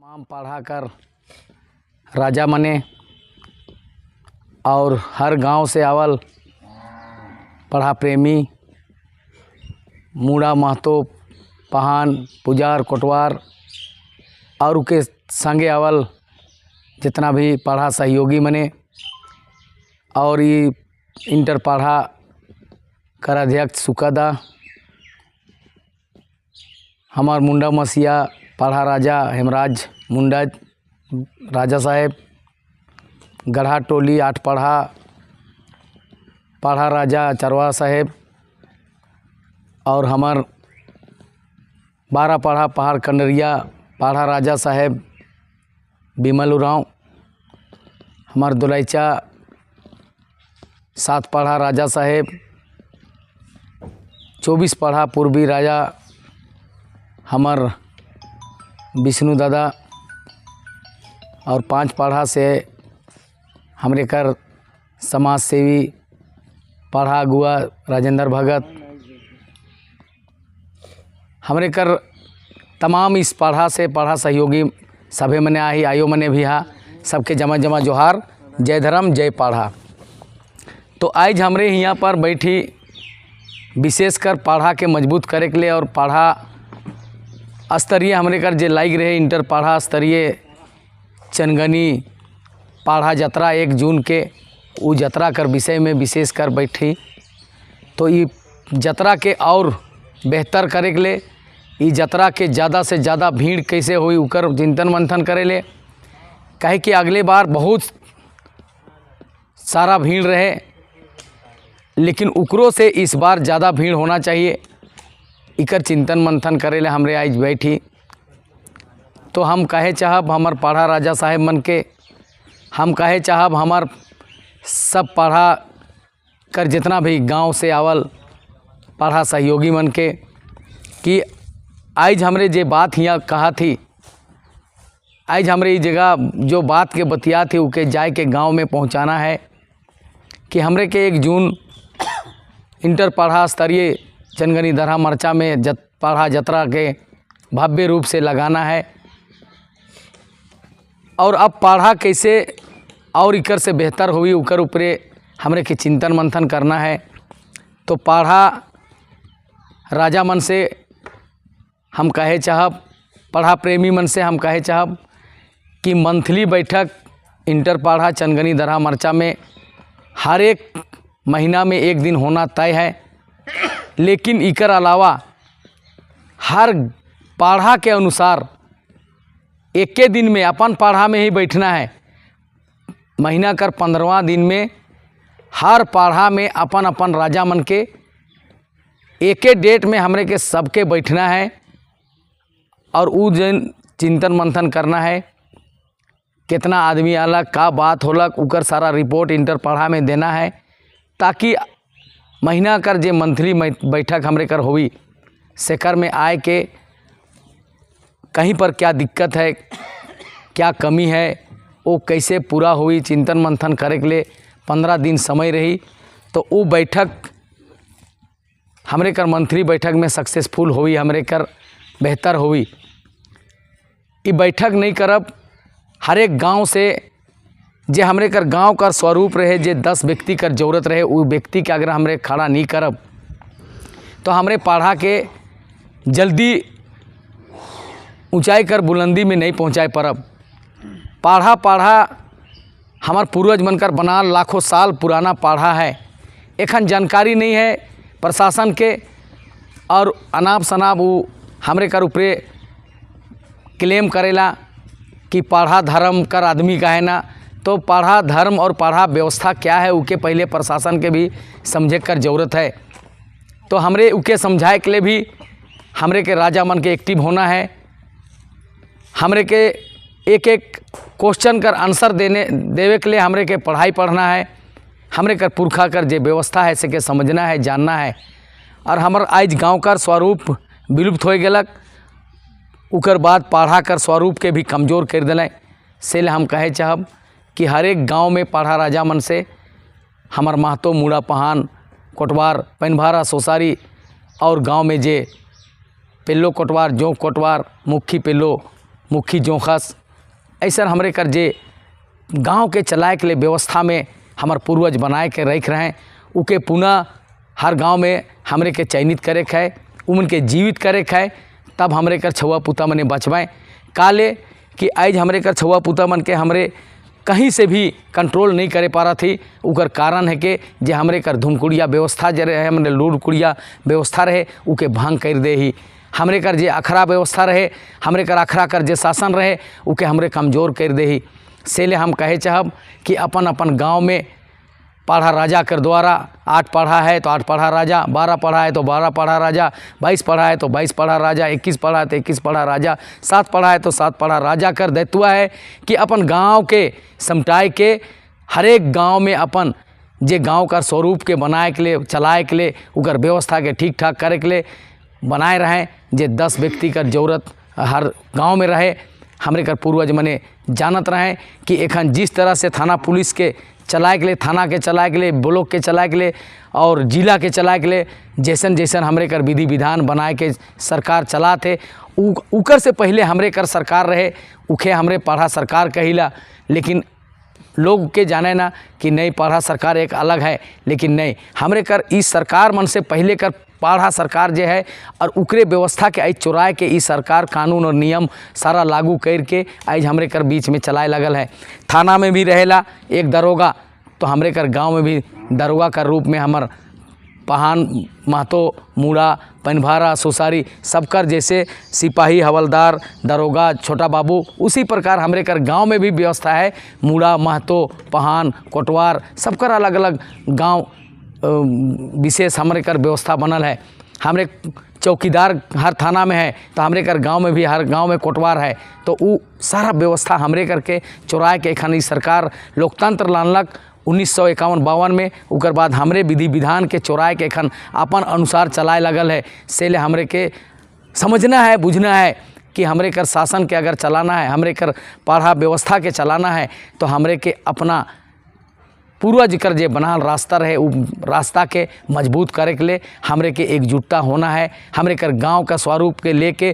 तमाम पढ़ा कर राजा मने और हर गांव से आवल पढ़ा प्रेमी मुड़ा महतो पहान पुजार कोटवार और उके संगे आवल जितना भी पढ़ा सहयोगी मने और ये इंटर पढ़ा कर अध्यक्ष सुकादा, हमार मुंडा मसिया पढ़ा राजा हेमराज मुंडा राजा साहेब, गढ़ा टोली आठ पढ़ा पढ़ा राजा चरवा साहेब और हमार 12 पढ़ा पहाड़ कंडरिया पढ़ा राजा साहेब बिमल उरांव, हमार दुलाईचा 7 पढ़ा राजा साहेब, 24 पढ़ा पूर्वी राजा हमार विष्णु दादा और 5 पढ़ा से हमरे कर समाज सेवी पढ़ा अगुआ राजेंद्र भगत। हमरे कर तमाम इस पढ़ा से पढ़ा सहयोगी सभे मने आई आयो मने भी हा, सबके जमा जमा जोहार, जय धर्म जय पढ़ा। तो आज हमरे यहाँ पर बैठी विशेषकर पढ़ा के मजबूत करे के लिए और पढ़ा स्तरीय हमरे कर जे लाइक रहे इंटर पढ़ा स्तरीय चनगनी पढ़ा जतरा 1 जून के उ जतरा कर विषय में विशेष कर बैठी। तो ये जतरा के और बेहतर करे के लिए, ये जतरा के ज़्यादा से ज़्यादा भीड़ कैसे हुई उकर चिंतन मंथन करे ले, काहे कि अगले बार बहुत सारा भीड़ रहे लेकिन उकरो से इस बार ज़्यादा भीड़ होना चाहिए, इकर चिंतन मंथन करे ले हमरे आज बैठी। तो हम कहे चाहब हमार पढ़ा राजा साहेब मन के, हम कहे चाहब हमार सब पढ़ा कर जितना भी गांव से आवल पढ़ा सहयोगी मन के कि आज हमरे जे बात हियाँ कहा थी, आज हमरे ई जगह जो बात के बतिया थी उके जाए के गांव में पहुंचाना है कि हमरे के 1 जून इंटर पढ़ा स्तरीय चनगनी दरहा मरचा में पढ़ा जतरा के भव्य रूप से लगाना है। और अब पढ़ा कैसे और इकर से बेहतर हुई उकर ऊपरे हमरे के चिंतन मंथन करना है। तो पढ़ा राजा मन से हम कहे चाहब, पढ़ा प्रेमी मन से हम कहे चाहब कि मंथली बैठक इंटर पढ़ा चनगनी दरहा मरचा में हर एक महीना में एक दिन होना तय है, लेकिन इकर अलावा हर पढ़ा के अनुसार एके दिन में अपन पढ़ा में ही बैठना है। महीना कर 15वां दिन में हर पढ़ा में अपन अपन राजा मन के एके डेट में हमरे के सबके बैठना है और उ जन चिंतन मंथन करना है, कितना आदमी आलक, का बात होलक, उकर सारा रिपोर्ट इंटर पढ़ा में देना है, ताकि महीना कर जे मंथली बैठक हमरे कर होई सेकर में आए के कहीं पर क्या दिक्कत है, क्या कमी है, वो कैसे पूरा हुई चिंतन मंथन करे के लिए 15 दिन समय रही। तो वो बैठक हमरे कर मंथली बैठक में सक्सेसफुल हुई, हमरे कर बेहतर हुई। ये बैठक नहीं करब हर एक गांव से जे हमरे कर गांव का स्वरूप रहे, जे 10 व्यक्ति कर जरूरत रहे, वो व्यक्ति के अगर हमरे खड़ा नहीं करब तो हमरे पढ़ा के जल्दी ऊंचाई कर बुलंदी में नहीं पहुंचाए परब। पढ़ा पढ़ा हमार पूर्वज मन कर बना लाखों साल पुराना पढ़ा है, एखन जानकारी नहीं है प्रशासन के और अनाप शनाप वो हमरे कर ऊपरे क्लेम करेला कि पढ़ा धर्म कर आदमी का है ना। तो पढ़ा धर्म और पढ़ा व्यवस्था क्या है उके पहले प्रशासन के भी समझे कर ज़रूरत है। तो हमरे उके समझाए के लिए भी हमरे के राजा मन के एक्टिव होना है, हमरे के एक एक क्वेश्चन कर आंसर देवे के लिए हमरे के पढ़ाई पढ़ना है, हमरे कर पुरखा कर जे व्यवस्था है से के समझना है, जानना है। और हमर आज गांव कर स्वरूप विलुप्त हो गलक, उकर बाद पढ़ा कर स्वरूप के भी कमज़ोर कर दिलें। से ले हम कहे चाहब कि हर एक गांव में पढ़ा राजा मन से हमार महतो मुड़ा पहान कोटवार पैनभारा सोसारी और गांव में जे पेल्लो कोटवार जोंक कोटवार मुखी पेल्लो मुखी जोखस, ऐसा हमरे कर जे गांव के चलाए के लिए व्यवस्था में हमार पूर्वज बनाए के रख रहे हैं, उके पुनः हर गांव में हमरे के चयनित करे के है, उमन के जीवित करे के है, तब हमरे कर छुआ पुता मने बचवाएँ। काले कि आज हमरे कर छुआ पुता मन के हमरे कहीं से भी कंट्रोल नहीं करे पा रहा थी। उकर कारण है कि जे हमरे कर धुमकुड़िया व्यवस्था जे रहे, हमने लूर कुड़िया व्यवस्था रहे, उके भंग कर दे ही। हमरे कर जे अखरा व्यवस्था रहे, हमरे कर अखरा कर जे शासन रहे, उके हमरे कमज़ोर कर दे ही। से ले हम कहे चाहब कि अपन अपन गांव में पढ़ा राजा कर द्वारा 8 पढ़ा है तो 8 पढ़ा राजा, 12 पढ़ा है तो 12 पढ़ा राजा, 22 पढ़ा है तो 22 पढ़ा राजा, 21 पढ़ा है तो 21 पढ़ा राजा, 7 पढ़ा है तो 7 पढ़ा राजा कर दायित्व है कि अपन गांव के समटाए के हर एक गांव में अपन जे गांव का स्वरूप के बनाए के लिए, चलाए के लिए, उकर व्यवस्था के ठीक ठाक करे के लिए बनाए रहें। जे 10 व्यक्ति का जरूरत हर गांव में रहे। हमरे कर पूर्वज मने जानत रहें कि एखन जिस तरह से थाना पुलिस के चलाए के लिए, थाना के चलाए के लिए, ब्लॉक के चलाए के लिए और जिला के चलाए के लिए जैसन जैसन हमरे कर विधि विधान बनाए के सरकार चलाते, उकर से पहले हमरे कर सरकार रहे, उखे हमरे पढ़ा सरकार कहिला। लेकिन लोग के जाने ना कि नहीं पढ़ा सरकार एक अलग है, लेकिन नहीं, हमरे कर इस सरकार मन से पहले कर पढ़ा सरकार जे है और उकरे व्यवस्था के आज चुराए के इस सरकार कानून और नियम सारा लागू करके आज हमरे कर बीच में चलाए लगल है। थाना में भी रहेला एक दरोगा, तो हमरे कर गांव में भी दरोगा का रूप में हमर पहान, महतो, मुड़ा, पनभारा, सुसारी सबकर जैसे सिपाही, हवलदार, दरोगा, छोटा बाबू, उसी प्रकार हमरे कर गांव में भी व्यवस्था है। मुड़ा, महतो, पहान, कोटवार सबकर अलग अलग गांव विशेष हमरे कर व्यवस्था बनल है। हमरे चौकीदार हर थाना में है, तो हमरे कर गांव में भी हर गांव में कोटवार है। तो उ सारा व्यवस्था हमरे करके चुराए के एखन सरकार लोकतंत्र लानलक 1951-52 में। उकर बाद हमरे विधि विधान के चुराए के एखन अपन अनुसार चलाए लगल है। से ले हमरे के समझना है, बुझना है कि हमरे कर शासन के अगर चलाना है, हमरे कर पढ़ा व्यवस्था के चलाना है, तो हमरे के अपना पूर्वज कर जे बनाल रास्ता रहे उ रास्ता के मजबूत करे के लिए हमरे के एकजुटता होना है। हमरे कर गांव का स्वरूप के लेके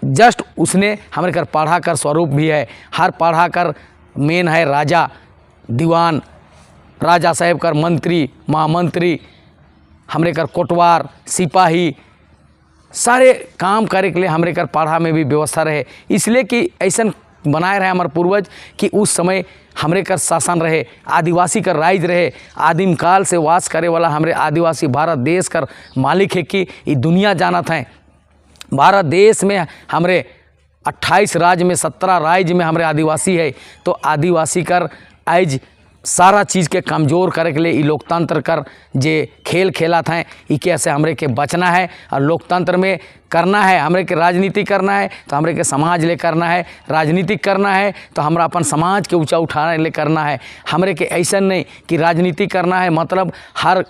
जस्ट उसने हमरे कर पढ़ा कर स्वरूप भी है। हर पढ़ा कर मेन है राजा, दीवान, राजा साहेब कर मंत्री, महामंत्री, हमरे कर कोटवार, सिपाही, सारे काम करे के लिए हमरे कर पढ़ा में भी व्यवस्था रहे। इसलिए कि ऐसा बनाए रहे हमारे पूर्वज कि उस समय हमरे कर शासन रहे, आदिवासी कर राज रहे, आदिम काल से वास करे वाला हमरे आदिवासी भारत देश कर मालिक है कि ये दुनिया जानत है। भारत देश में हमरे 28 राज्य में 17 राज्य में हमरे आदिवासी है। तो आदिवासी कर आज सारा चीज़ के कमज़ोर करे के लिए ई लोकतंत्र कर जे खेल खेलत हैं, इके से हमरे के बचना है और लोकतंत्र में करना है। हमरे के राजनीति करना है तो हमरे के समाज ले करना है, राजनीतिक करना है तो हमरा अपन समाज के ऊंचा उठाने ले करना है। हमरे के ऐसा नहीं कि राजनीति करना है मतलब हर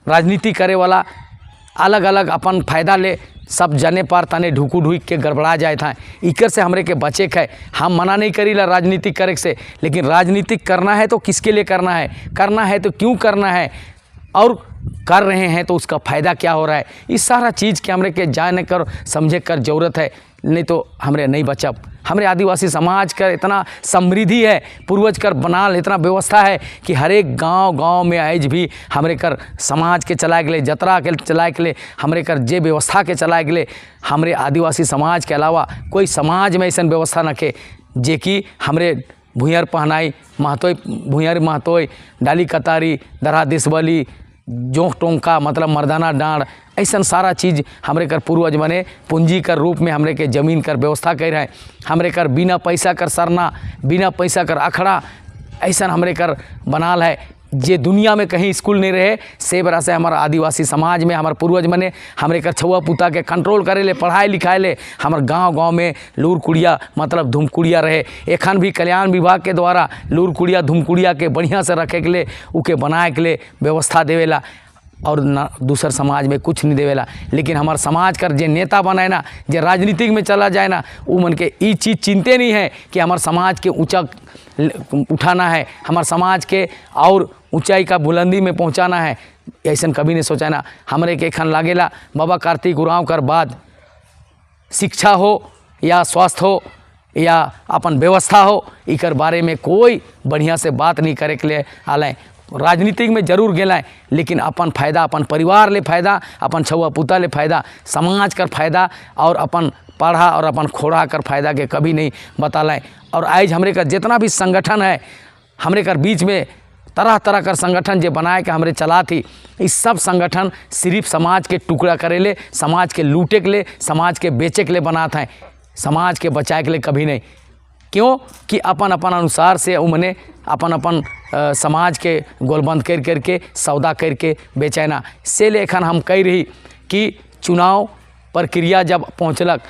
राजनीति करे वाला अलग अलग अपन फ़ायदा ले सब जने पर तने ढुकू ढुक के गड़बड़ा जाए था। इकर से हमरे के बचे के है। हम मना नहीं करीला राजनीति करे से, लेकिन राजनीतिक करना है तो किसके लिए करना है, करना है तो क्यों करना है, और कर रहे हैं तो उसका फ़ायदा क्या हो रहा है, इस सारा चीज़ के हमरे के जाने कर समझे कर ज़रूरत है, नहीं तो हमरे नहीं बचब। हमरे आदिवासी समाज का इतना समृद्धि है, पूर्वज कर बनाल इतना व्यवस्था है कि हर एक गांव गांव में आज भी हमरे कर समाज के चलाए के लिए, जतरा के चलाए के लिए, हमरे कर जे व्यवस्था के चलाए के लिए, हमरे आदिवासी समाज के अलावा कोई समाज में ऐसा व्यवस्था न के जे कि हमरे भुइयार पहनाई महतोई, भुइयार महतोई, डाली कतारी, दरहा दिसबली, जोंक टोंका मतलब मर्दाना डाँड़, ऐसा सारा चीज़ हमरे कर पूर्वज मने पूंजी कर रूप में हमरे के जमीन कर व्यवस्था कर रहे हैं। हमरे कर बिना पैसा कर सरना, बिना पैसा कर अखड़ा, ऐसा हमरे कर बनाल है जे दुनिया में कहीं स्कूल नहीं रहे। से बरा से हमारा आदिवासी समाज में हमारे पूर्वज मने हमरे कर छुआ पुता के कंट्रोल करे ले, पढ़ाई लिखाए ले हमारे गांव गांव में लूर कुड़िया मतलब धूमकुड़िया रहे। एखन भी कल्याण विभाग के द्वारा लूर कुड़िया धूमकुड़िया के बढ़िया से रखे के लिए, उके बनाए के लिए व्यवस्था देवेला और ना दूसर समाज में कुछ नहीं देवेला। लेकिन हमार समाज कर जे नेता बनाए ना, जे राजनीतिक में चला जाए ना, वो मन के ई चीज़ चिंते नहीं है कि हमार समाज के ऊंचा उठाना है, हमार समाज के और ऊंचाई का बुलंदी में पहुंचाना है, ऐसा कभी नहीं सोचा ना। हमरे के एखन लागेला बाबा कार्तिक उरांव कर बाद शिक्षा हो या स्वास्थ्य हो या अपन व्यवस्था हो, इकर बारे में कोई बढ़िया से बात नहीं करे के लिए आलें। राजनीतिक में जरूर गेलें, लेकिन अपन फायदा, अपन परिवार ले फायदा, अपन छुआ पुता ले फायदा, समाज कर फायदा और अपन पढ़ा और अपन खोड़ा कर फायदा के कभी नहीं बतालें। और आज हमरे का जितना भी संगठन है, हमरे कर बीच में तरह तरह कर संगठन जो बनाए के हमरे चला थी, इस सब संगठन सिर्फ समाज के टुकड़ा करेले, समाज के लूटे के लिए, समाज के बेचे के लिए बनात हैं, समाज के बचाए के लिए कभी नहीं। क्यों कि अपन अपन अनुसार से उमने अपन अपन समाज के गोलबंद कर करके सौदा करके बेचैना से लेखन हम कह रही कि चुनाव प्रक्रिया जब पहुँचलक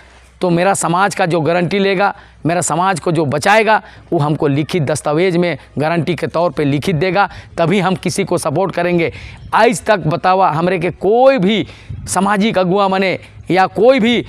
तो मेरा समाज का जो गारंटी लेगा, मेरा समाज को जो बचाएगा, वो हमको लिखित दस्तावेज में गारंटी के तौर पे लिखित देगा, तभी हम किसी को सपोर्ट करेंगे। आज तक बतावा हमरे के कोई भी सामाजिक अगुआ मने या कोई भी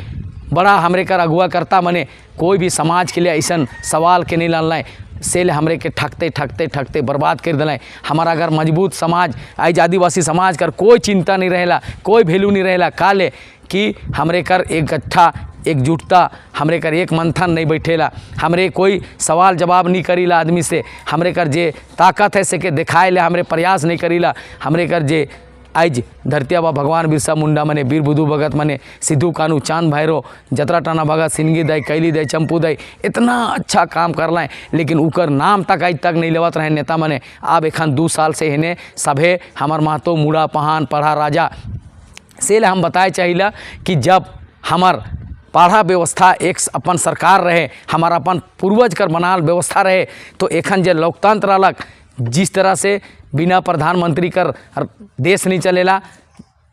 बड़ा हमरे कर अगुआ करता मने कोई भी समाज के लिए ऐसा सवाल के नहीं लान से ले हमरे के ठगते ठगते ठगते बर्बाद कर दिलें। हमारा अगर मजबूत समाज, आज आदिवासी समाज कर कोई चिंता नहीं रहेला, कोई वैल्यू नहीं रहेला, काले कि हमरे कर एक गट्ठा एकजुटता, हमरे कर एक मंथन नहीं बैठेला, हमरे कोई सवाल जवाब नहीं करीला आदमी से, हमरे कर जे ताकत है से के दिखाए ले हमरे प्रयास नहीं करीला। हमरे कर जे आज धरती आबा भगवान बिरसा मुंडा मने, वीर बुधु भगत मने, सिद्धू कानू, चांद भैरव, जतरा टाना भगत, सिनगी दाई, कैली दाई, चंपू दाई, इतना अच्छा काम कर लाए, लेकिन उकर नाम तक आज तक नहीं लेवत रहे नेता मने। अब एखन 2 साल से हेने सभे हमार महतो मुड़ा पहान पढ़ा राजा से हम बताए चाहिला कि जब हमार पढ़ा व्यवस्था एक अपन सरकार रहे, हमारा अपन पूर्वज कर बनाल व्यवस्था रहे, तो एखन जे लोकतंत्र अलग जिस तरह से बिना प्रधानमंत्री कर देश नहीं चलेला,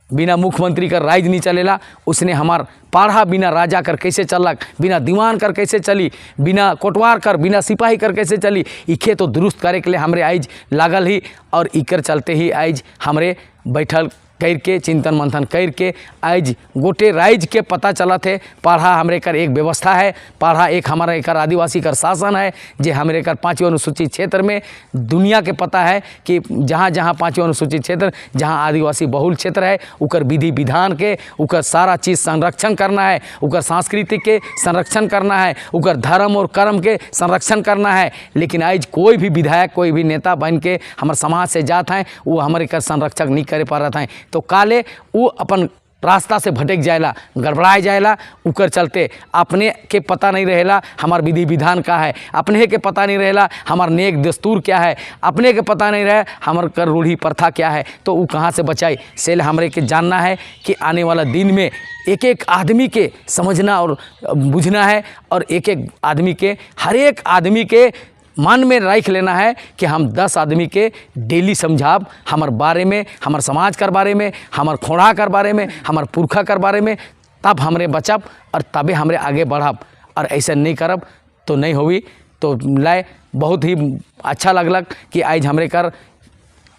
बिना मुख्यमंत्री कर राज्य नहीं चलेला, उसने हमार पाढ़ा बिना राजा कर कैसे चलक, बिना दीवान कर कैसे चली, बिना कोटवार कर, बिना सिपाही कर कैसे चली। इखे तो दुरुस्त करे के लिए हमरे आइज लागल ही और इकर चलते ही आइज हमरे बैठल करके चिंतन मंथन करके आज गोटे राज्य के पता चला थे पढ़ा हमरे कर एक व्यवस्था है, पढ़ा एक हमारा एक आदिवासी कर शासन है जे हमरे कर 5वीं अनुसूचित क्षेत्र में दुनिया के पता है कि जहाँ जहाँ 5वीं अनुसूचित क्षेत्र जहाँ आदिवासी बहुल क्षेत्र है उकर विधि विधान के उकर सारा चीज़ संरक्षण करना है, उकर संस्कृति के संरक्षण करना है, उकर धर्म और कर्म के संरक्षण करना है। लेकिन आज कोई भी विधायक कोई भी नेता बन के हमारे समाज से जात हैं वो हमारे कर संरक्षक नहीं करे पा रहा हैं, तो काले वो अपन रास्ता से भटक जाएला, गड़बड़ाए जाएला। उकर चलते अपने के पता नहीं रहेला हमार विधि विधान का है, अपने के पता नहीं रहेला हमार नेक दस्तूर क्या है, अपने के पता नहीं रहे हमार कर रूढ़ी प्रथा क्या है, तो वो कहाँ से बचाई। से हमरे के जानना है कि आने वाला दिन में एक एक आदमी के समझना और बुझना है और एक एक आदमी के हर एक आदमी के मन में रख लेना है कि हम 10 आदमी के डेली समझाब हमार बारे में, हमार समाज कर बारे में, हमार खोड़ा कर बारे में, हमार पुरखा कर बारे में, तब हमरे बचब और तबे हमरे आगे बढ़ब, और ऐसा नहीं करब तो नहीं होई। तो लाए बहुत ही अच्छा लगलक कि आज हमरे कर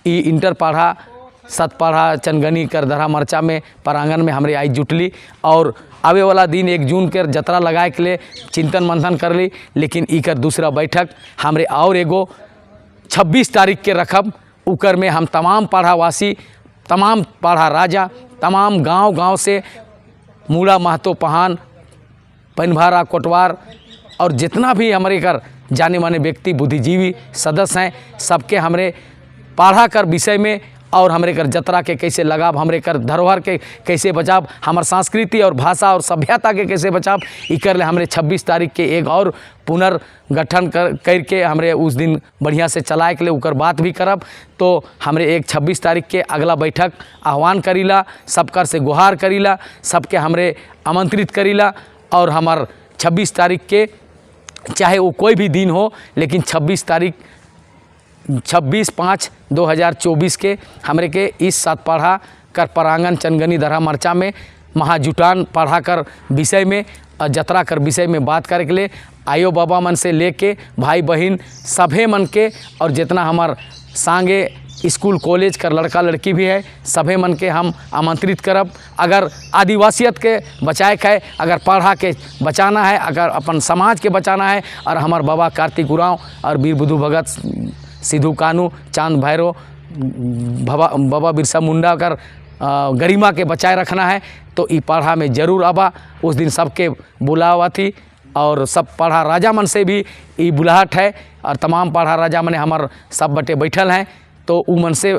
ई इंटर पढ़ा सतपढ़ा चनगनी कर दरहा मरचा में प्रांगण में हमरे आई जुटली और आवे वाला दिन 1 जून के जतरा लगाए के लिए चिंतन मंथन कर ली। लेकिन इकर दूसरा बैठक हमरे और एगो 26 तारीख के रखब, उकर में हम तमाम पढ़ावासी, तमाम पढ़ा राजा, तमाम गांव गांव से मुड़ा महतो पहान पनभारा कोटवार और जितना भी हमारे कर जाने माने व्यक्ति बुद्धिजीवी सदस्य हैं सबके हमरे पढ़ा कर विषय में और हमरे कर जतरा के कैसे लगाब, हमरे कर धरोहर के कैसे बचाब, हमार संस्कृति और भाषा और सभ्यता के कैसे बचाब, इकर ले हमरे 26 तारीख के एक और पुनर्गठन करके हमरे उस दिन बढ़िया से चलाए के लिए उकर बात भी करब। तो हमरे एक 26 तारीख के अगला बैठक आह्वान करीला, सबकर से गुहार करीला, सबके हमरे आमंत्रित करीला और हमार 26 तारीख के चाहे वो कोई भी दिन हो लेकिन 26 तारीख 26/5/2024 के हमरे के इस सतपढ़ा कर प्रांगण चनगनी दरहा मरचा में महाजुटान पढ़ा कर विषय में और जतरा कर विषय में बात करे के लिए आयो बाबा मन से लेके भाई बहन सभे मन के और जितना हमार सांगे स्कूल कॉलेज कर लड़का लड़की भी है सभे मन के हम आमंत्रित करब। अगर आदिवासियत के बचाए के है, अगर पढ़ा के बचाना है, अगर अपन समाज के बचाना है और हमार बाबा कार्तिक उरांव और वीर बुधु भगत, सिद्धू कानू, चांद भैरव, बाबा बिरसा मुंडा कर गरिमा के बचाए रखना है तो ई पढ़ा में जरूर आबा। उस दिन सबके बुलावा थी और सब पाढ़ा राजा मन से भी ई बुलाहट है और तमाम पाढ़ा राजा मने हमार सब बटे बैठल हैं, तो उ मन से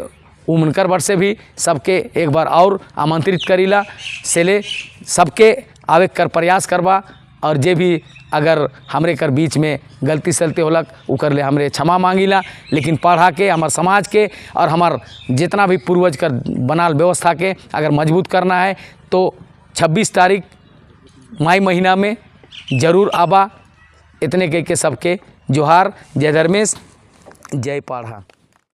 उ मनकर बर से भी सबके एक बार और आमंत्रित करीला सेले सबके आवे कर प्रयास करबा। और जे भी अगर हमरे कर बीच में गलती सलती होलक उकर ले हमरे क्षमा मांगिला, लेकिन पढ़ा के हमार समाज के और हमार जितना भी पूर्वज कर बनाल व्यवस्था के अगर मजबूत करना है तो 26 तारीख मई महीना में जरूर आबा। इतने कह के सबके जोहार, जय धर्मेश, जय पाढ़ा।